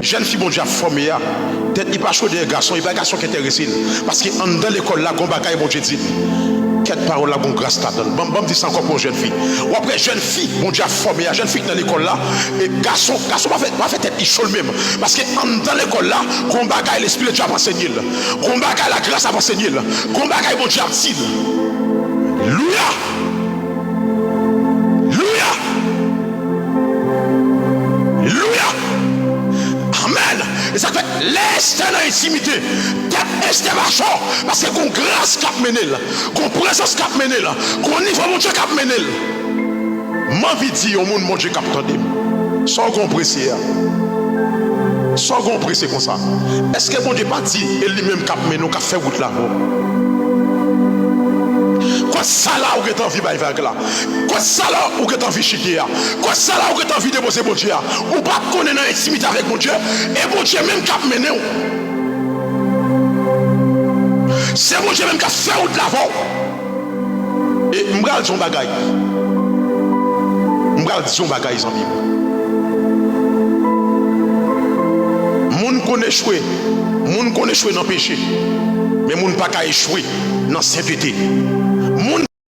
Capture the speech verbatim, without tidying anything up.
Jèn fi Bondye ap fòme a, tèt li pa cho dèyè gason, e pa gason ki enterese l. Paske anndan lekòl la, gon bagay Bondye di l. Kèt pawòl la, gon gras ladan l. Ban m, ban m di sa ankò pou yon jèn fi. W ap wè jèn fi Bondye ap fòme a, jèn fi ki nan lekòl la, e gason, gason pa fè, pa fè tèt li cho l menm. Paske anndan lekòl la, gon bagay Lespri de Dye ap ansenye l. Gon bagay lagras ap ansenye l. Gon bagay Bondye ap di l. Louya! Louya! Louya! Amèn! E sa k fè, lè Estè nan entimite, tèt Estè pa cho, paske gon gras k ap mennen l, gon prezans k ap mennen l, gon nivo Bondye k ap mennen l. M anvi di yon moun Bondye k ap tande m, sa w gen w prese a? Sa w gen w prese konsa? Èske Bondye pa di e li menm k ap mennen w, k ap fè wout la pou w? Kot sa la ou gentan anvi bay vag la? Kot sa la ou gentan anvi chite a? Kot sa la ou gentan anvi depoze Bondye a? Ou pa konnen nan entimite avèk Bondye, e Bondye menm k ap mennen w. Se Bondye menm k ap fè wout la pou w. E m pral di yon bagay. M pral di yon bagay, zanmi m. Moun konn echwe. Moun konn echwe nan peche. Men moun pa ka echwe nan sentete. Moun